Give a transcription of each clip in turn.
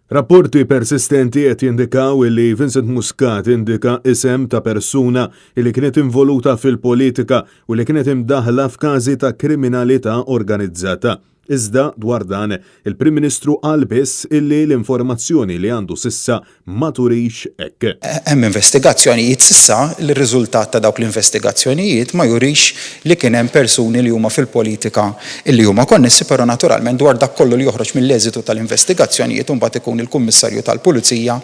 Rapporti persistenti qed jindikaw li Vincent Muscat indika isem ta' persuna li kienet involuta fil-politika u li kienet imdaħħla f'każi ta' kriminalità organizzata. Iżda dwar dan, il-Prim Ministru qal biss illi l-informazzjoni li għandu s'issa ma turix hekk. Hemm investigazzjonijiet s'issa li r-riżultat ta' dawk l-investigazzjonijiet ma jurix li kien hemm persuni li huma fil-politika illi huma konnessi però naturalment dwar dak kollu li joħroġ mill-eżitu tal-investigazzjonijiet imbagħad ikun il-Kummissarju tal-Pulizija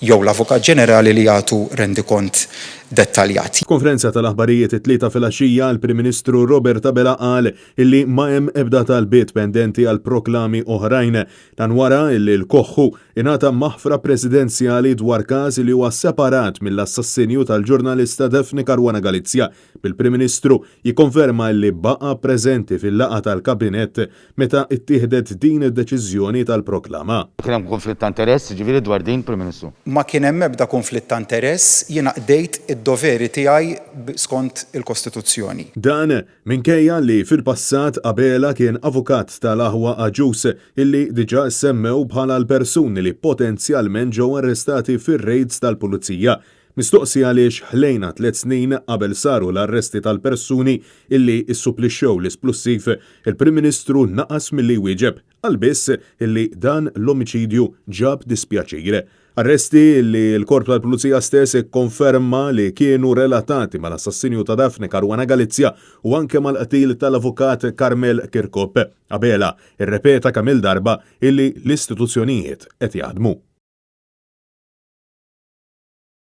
jew l-Avukat Ġenerali li jagħtu rendikont dettaljat. F'konferenza tal-aħbarijiet it-Tlieta filgħaxija, il-Prim Ministru Robert Abela qal illi ma hemm ebda talbiet pendenti għal proklami oħrajn. Dan wara illi l-Koħħu ingħata maħfra presidenzjali dwar każ li huwa separat mill-assassinju tal-ġurnalista Daphne Caruana Galizia, bil-Prim Ministru jikkonferma illi baqa' preżenti fil-laqgħa tal-Kabinett meta ttieħdet din id-deċiżjoni tal-proklama. Kien hemm kunflitt ta' interess, jiġifieri, dwar din, Prim Ministru? Ma kien hemm ebda kunflitt ta' interess, jiena qdejt id-doveri tiegħi skont il-Kostituzzjoni. Dan Minkejja li fil-passat Abela kien avukat tal-aħwa Agius illi diġà ssemmew bħala l-persuni li potenzjalment ġew arrestati fir-rejds tal-Pulizija. Mistoqsi għaliex ħlejna tlett snin qabel saru l-arresti tal-persuni illi ssupplixxew l-isplussiv, il-Prim Ministru naqas milli jwieġeb. Qal biss illi dan l-omiċidju ġab dispjaċir. Arresti li l-Korp tal-Pulizija stess ikkonferma li kienu relatati mal-assassinju ta' Daphne Caruana Galizia u anke mal-qtil tal-Avukat Carmel Chircop. Abela rrepeta kemm-il darba illi l-istituzzjonijiet qed jaħdmu.